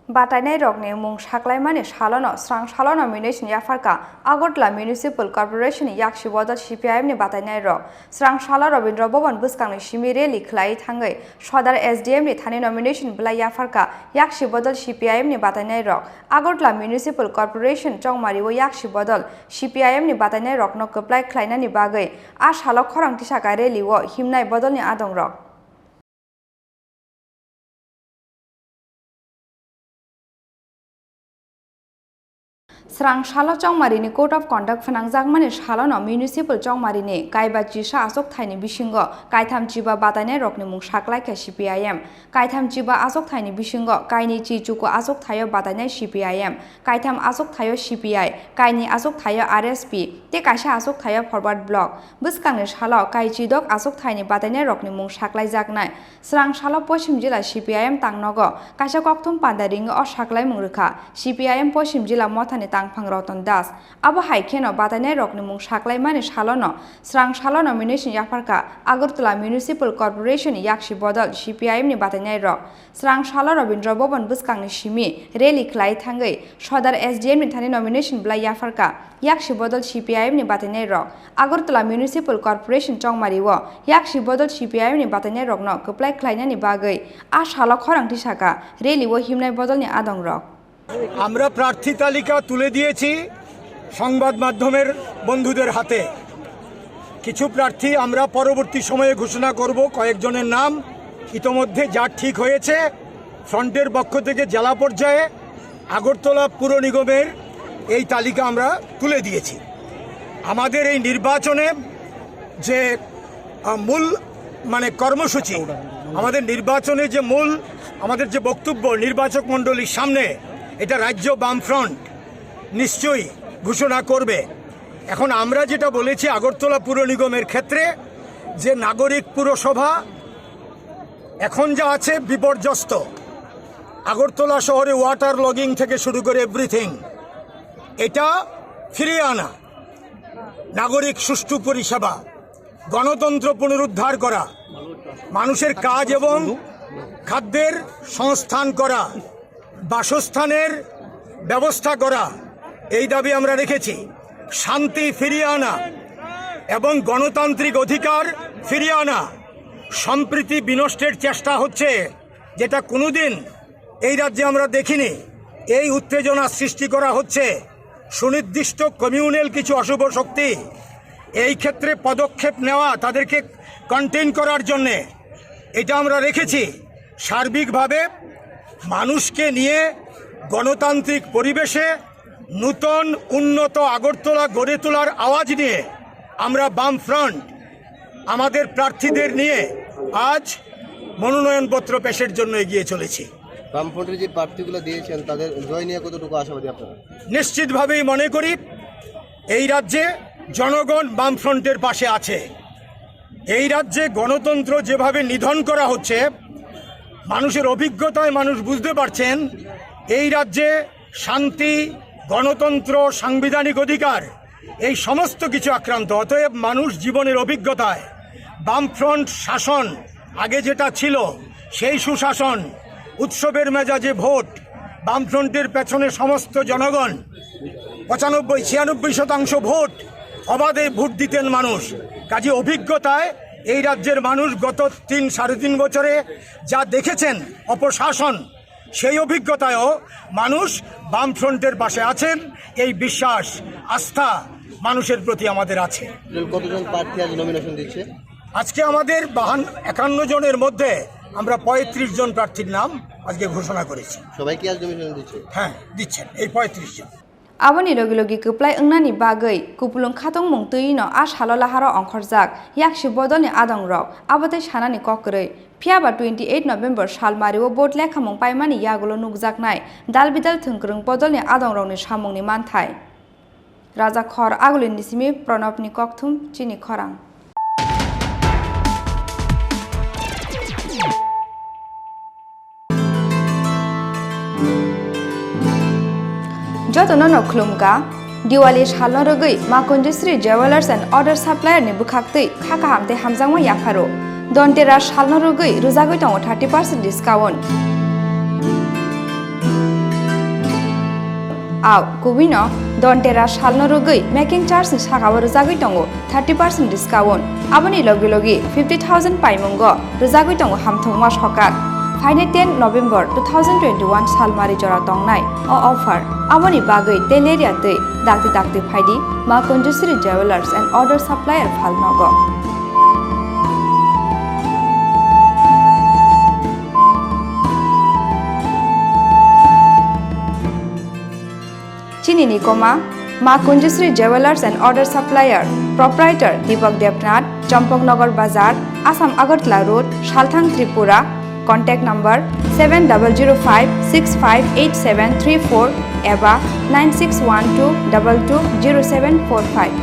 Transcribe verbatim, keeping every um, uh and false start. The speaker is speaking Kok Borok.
Batainairokni mung saklaimani salono srang salo nomination yapharkha Agartala Municipal Corporation ni yaksi bodol C P I M ni batainairok. Srang salo Rabindra Bhavan bwskangni simi rally khlaiwi thangwi Sodar S D M ni thani nomination bwlai yapharkha yaksi bodol C P I M ni batainairok. Agartala Municipal Corporation chongmario yaksi bodol C P I M ni batainairokno kwplai khlainani bagwi a salo khorang tisaka rally o himnai bodolni adongrok. Srang salo chongmarini Code of Conduct phnangjakmani salono municipal chongmarini kaiba chisa achuk thaini bisingo kaitham chiba batainairokni mung saklaikha C P I M, kaitham chiba achuk thaini bisingo kainwi chi chuku achuk thaio batainai C P I M, kaitham achuk thaio C P I, kainwi achuk thaio R S P, tei kaisa achuk thaio Forward Bloc. Bwskangni salo kaichidok achuk thaini batainairokni mung saklaijaknai. Srang salo Poschim Jila C P I M tangnogo kaisa kokthum panda ringwi o saklaimung rwkha C P I M Poschim Jila mothani tangphang Ratan Das. Abo hai kheno batainairokni mung saklaimani salono srang salo nomination yapharkha Agartala Municipal Corporation ni yaksi bodol C P I M ni batainairok. Srang salo Rabindra Bhavan bwskangni simi rally khlai thangwi Sodar S D M ni thani nomination bwlai yapharkha. Yaksi bodol C P I M ni batainairok Agartala Municipal Corporation chongmario yaksi bodol C P I M ni batainairokno kwplai khlainani bagwi a salo khorang tisaka rally o himnai bodolni adongrok. আমরা প্রার্থী তালিকা তুলে দিয়েছি সংবাদ মাধ্যমের বন্ধুদের হাতে। কিছু প্রার্থী আমরা পরবর্তী সময়ে ঘোষণা করব, কয়েকজনের নাম ইতোমধ্যে যার ঠিক হয়েছে। ফ্রন্টের পক্ষ থেকে জেলা পর্যায়ে আগরতলা পুর নিগমের এই তালিকা আমরা তুলে দিয়েছি। আমাদের এই নির্বাচনে যে, আহ, মূল মানে কর্মসূচি, আমাদের নির্বাচনে যে মূল আমাদের যে বক্তব্য নির্বাচক মণ্ডলীর সামনে, এটা রাজ্য বামফ্রন্ট নিশ্চয়ই ঘোষণা করবে। এখন আমরা যেটা বলেছি আগরতলা পুর নিগমের ক্ষেত্রে, যে নাগরিক পুরসভা এখন যা আছে বিপর্যস্ত, আগরতলা শহরে ওয়াটার লগিং থেকে শুরু করে এভরিথিং, এটা ফিরিয়ে আনা, নাগরিক সুষ্ঠু পরিষেবা, গণতন্ত্র পুনরুদ্ধার করা, মানুষের কাজ এবং খাদ্যের সংস্থান করা, বাসস্থানের ব্যবস্থা করা, এই দাবি আমরা রেখেছি। শান্তি ফিরিয়ে আনা এবং গণতান্ত্রিক অধিকার ফিরিয়ে আনা। সম্প্রীতি বিনষ্টের চেষ্টা হচ্ছে, যেটা কোনোদিন এই রাজ্যে আমরা দেখিনি। এই উত্তেজনা সৃষ্টি করা হচ্ছে সুনির্দিষ্ট কমিউনাল কিছু অশুভ শক্তি। এই ক্ষেত্রে পদক্ষেপ নেওয়া, তাদেরকে কন্টেইন করার জন্যে, এটা আমরা রেখেছি। সার্বিকভাবে মানুষকে নিয়ে গণতান্ত্রিক পরিবেশে নূতন উন্নত আগরতলা গড়ে তোলার আওয়াজ নিয়ে আমরা বামফ্রন্ট আমাদের প্রার্থীদের নিয়ে আজ মনোনয়নপত্র পেশের জন্য এগিয়ে চলেছি। বামফ্রন্টের যে প্রার্থীগুলো দিয়েছেন, তাদের জয় নিয়ে কতটুকু আশাবাদী আপনারা? নিশ্চিতভাবেই মনে করি এই রাজ্যে জনগণ বামফ্রন্টের পাশে আছে। এই রাজ্যে গণতন্ত্র যেভাবে নিধন করা হচ্ছে, মানুষের অভিজ্ঞতায় মানুষ বুঝতে পারছেন, এই রাজ্যে শান্তি, গণতন্ত্র, সাংবিধানিক অধিকার, এই সমস্ত কিছু আক্রান্ত। অতএব মানুষ জীবনের অভিজ্ঞতায় বামফ্রন্ট শাসন, আগে যেটা ছিল সেই সুশাসন, উৎসবের মেজাজে ভোট, বামফ্রন্টের পেছনে সমস্ত জনগণ, পঁচানব্বই ছিয়ানব্বই শতাংশ ভোট, অবাধে ভোট দিতেন মানুষ। কাজে অভিজ্ঞতায় এই রাজ্যের মানুষ গত তিন, সাড়ে তিন বছরে যা দেখেছেন অপশাসন, সেই অভিজ্ঞতায়ও মানুষ বামফ্রন্টের পাশে আছেন। এই বিশ্বাস, আস্থা মানুষের প্রতি আমাদের আছে। কতজন প্রার্থী আজ নমিনেশন দিচ্ছে? আজকে আমাদের বাহান-, একান্ন জনের মধ্যে আমরা পঁয়ত্রিশ জন প্রার্থীর নাম আজকে ঘোষণা করেছি। সবাই কি আজ নমিনেশন দিচ্ছে? হ্যাঁ, দিচ্ছেন এই পঁয়ত্রিশ জন। Aboni logi logi kwplai wngnani bagwi kupulung khatungmung twi no a salo laharo ongkhorjak yaksi bodolni adongrok, abo tei sanani kok kwrwi. Phiya ba twenty eight November salmario vote lekhamung paimani yagulo nukjaknai dal bidal thwngkwrwng bodolni adongrokni samungni manthai. Raja Khor Agulini simi Pranabni kokthum chini khorang. Jotono no khulumkha, Diwali salno rwgwi Makunjisri Jewellers and Other Supplier ni bwkhaktwi kha kaham tei hamjakma yapharo. Dhanteras salno rwgwi rwjagwi tongo thirty percent discount. Au kubuino Dhanteras salno rwgwi making charge ni sakao rwjagwi tongo thirty percent discount. Aboni logi logi fifty thousand paimungo rwjagwi tongo hamthokma sokat. Phainai ten November two thousand twenty-one salmari jora tongnai o offer. Aboni bagwi teleria twi dakti dakti phaidi Ma Kunjusri Jewellers and Order Supplier phalnogo. Chini ni koma, Ma Kunjusri Jewellers and Order Supplier, Proprietor Deepak Debnath, Champaknagar Bazar, Assam Agartala Road, Salthang, Tripura. Contact number seven double zero five six five eight seven three four eba nine six one two double two zero seven four five.